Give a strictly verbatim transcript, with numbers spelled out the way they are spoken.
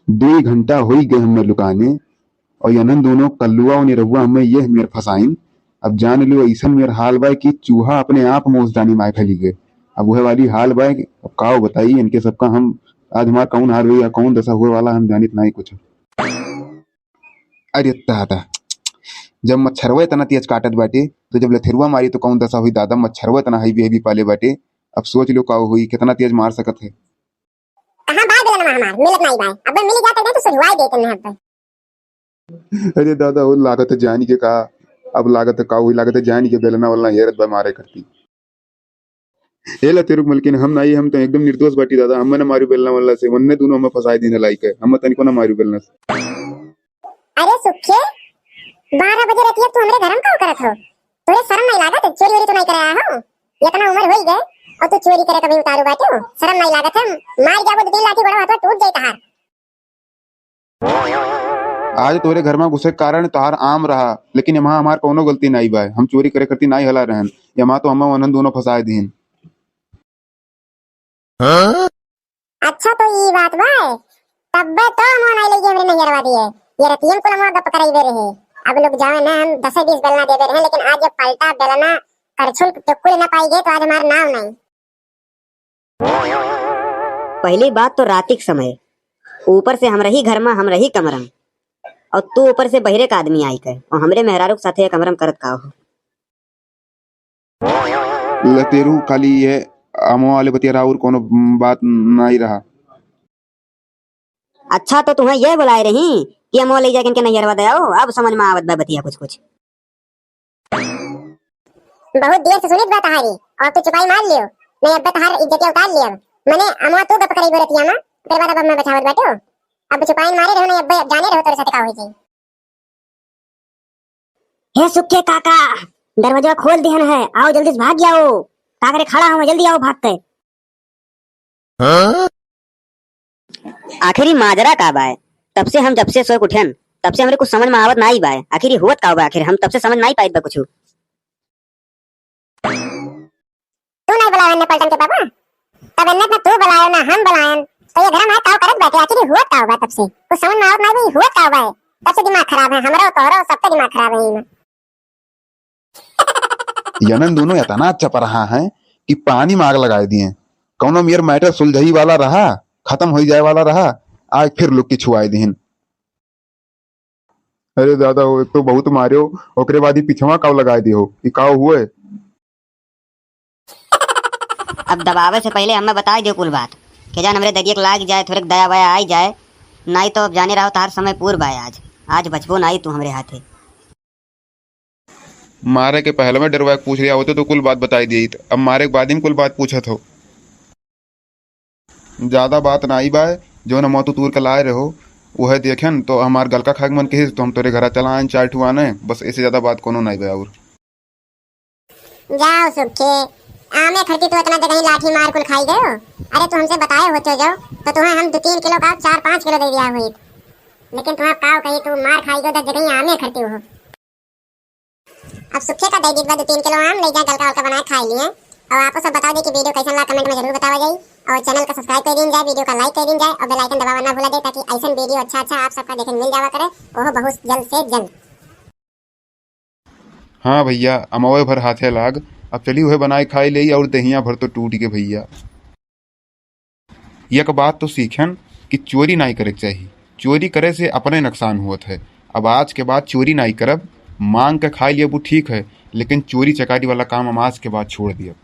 दुइ घंटा होई गए हमें लुकाने, और यनन दोनों कल्लुआ और निरहुआ हमें ये मेर फंसाइन। अब जान लो, ऐसन मेर हाल बा कि चूहा अपने आप मोस जानी माय फैली गए। अब वह वाली हाल बा कि अब काव बताई इनके सबका हम, आज हमार कौन हाल हुई या कौन दशा हुए वाला, हम जानित नहीं कुछ। अरे दादा, जब मच्छरवा इतना तेज काटत बाटे, तो जब लथेरुआ मारी तो कौन दशा हुई दादा? मच्छरवा इतना heavy heavy पाले बाटे, अब सोच लो का हुई, कितना तेज मार सकत है। कहाँ बा बेलनवा हमार? मिलत नाई बा। अबे मिल जात एकदम तो सुझवाई देते हैं अबे। अरे दादा, वो लागत है जानी के का, अब लागत है का हुई, लागत है जानी के बेलना वलना हेरत बा मारे करती। ए लथेरुक मलकिन, हम नाई, हम तो एकदम निर्दोष बाटी दादा, हम ना मारू बेलना वलना से, वन्ने दोनों हमें फंसाए दिन लाई के, हम तनिको ना मारू बेलना से। अरे सुखे, बारह बजे रतिया तू हमरे घर में का करत हो? तोरे शर्म नहीं लागत? चोरी वोरी तो नहीं कराया हो? इतना उम्र होई गए और तू चोरी करे कभी उतारू बाटे हो? शर्म नहीं लागत है? मार जाबो तो दिन लाठी बड़ा हाथ टूट जाए तहार। आज तोरे घर में घुसे के कारण तहार आम रहा, लेकिन एमा हमार कौनो गलती नाई बा। हम चोरी करे करती नाई हला रहन, एमा तो हमें वनन दोनों फंसाए दीन। अच्छा तो ई बात बा, तब्बे तो हम नाई लइके हमरे नैहरवा दिए। ये रतियन कुल हम गप कराई दे रहे। अब लोग जावे ना, हम दसे बीस बेलना दे दे रहे, लेकिन आज जब पलटा बेलना करछुल टुकुल ना पाई गए तो आज हमार नाव नहीं। पहली बात तो राती के समय, ऊपर से हम रही घर में, हम रही कमरा में, और तू ऊपर से बहिरे का आदमी आई के, और हमरे मेहरारू के साथे कमरा में करत का हो? लतेरू खाली ये अमवा वाले बतिया रहा और कोनो बात नहीं रहा। अच्छा, तो तुम्हें ये बुलाए रही कि अमवा ले जाके इनके नैहरवा दे आओ। अब समझ में आवत बा बतिया कुछ कुछ। बहुत देर से सुनित बा तहारी, और तू चुपाई मार लियो, नहीं अब्बे तहार इज्जतिया उतार लियो। मने अमवा तू गप करई रतिया में, तेरे बाद अब मैं बचावत बाटे हो। अब चुपाई मारे रहो, नहीं अब्बे अब जाने रहो तोरे साथ का होई जाई। हे सुखे काका, दरवाजा खोल दिहन है, आओ जल्दी से भाग जाओ। का करे खड़ा हो, जल्दी आओ भाग के। आखिर ई माजरा का बाय? तब से हम जब से सोए के उठेन, तब से हमरे कुछ समझ में आवत नाई बाय। आखिर ई होत का बा? आखिर हम तब से समझ नाई पाइत बा कुछ। तू नाई बुलावे ने पलटन के पापा? तब एन्ने ना तू बुलायो ना हम बुलायन। तो ये घर में काव करत बैठे, आखिर ई होत का बा तब से? कुछ समझ में आवत नाई बा, ई होत का बा? तब से दिमाग खराब है हमरो, तोहरो, सबके दिमाग खराब है इनमें। यनन दोनों इतना चपराहा हैं कि पानी में आग लगाए दिए। कौनो मेर matter सुलझई वाला रहा, खत्म होई जाए वाला रहा, आज फिर लुक्की छुआए दिहिन। अरे दादा, वो एक तो बहुत मार्यो, ओकरे बाद ही पिछवा काव लगाए दियो, ई काव हुए? अब दबावे से पहले हमें बताई दियो कुल बात, के जान हमरे ददिया के लाग जाए, थोड़े दया वया आई जाए, नाई तो अब जाने रहो तार समय पूर बाय आज, आज बचबो नाई तू हमरे हाथे। मारे के पहले में डरवा के पूछ लिया होते तो कुल बात बताई दी, अब मारे के बाद ही कुल बात पूछत हो। ज्यादा बात नाई बाय, जौन हम तू तूर के लाए रहो, वह देखेन तो हमार गलका खाए के मन कहिस, तो हम तोरे घरा चला आएन चार ठुआने, बस ऐसे ज्यादा बात कोनो नाई बाय और। जाओ सुखे, आमे खरती तू इतना जगह ही लाठी मार कुल खाई गयो। अरे तू हमसे बताए होते जो, तो तुम्हें हम दो तीन किलो का चार पाँच किलो दे दिया हुई, लेकिन तुम्हें काव कही तू मार खाई गयो दस जगह ही आमे खरती हो। अब सुखे का दे दीत बा दो तीन किलो आम, ले जा गलका वलका बनाए खाई लिए। और आपको सब बता दी कि video कैसन लगा comment में जरूर बतावा जाई, और channel का subscribe कर दीन जाए, video का like कर दीन जाए, और bell icon दबावा ना भूला जाए, ताकि ऐसन video अच्छा अच्छा आप सबका देखे मिल जावा करे, वो बहुत जल्द से जल्द। हाँ भैया, अमवे भर हाथे लाग, अब चली उहे बनाए खाई लेई और दहिया भर तो टूट के भैया। एक बात तो सीखन कि चोरी नाई करे के चाही, चोरी करे से अपने नुकसान होत है। अब आज के बाद चोरी नाई करब, मांग के खाई लियब वो ठीक है, लेकिन चोरी चकारी वाला काम हम आज के बाद छोड़ दियब।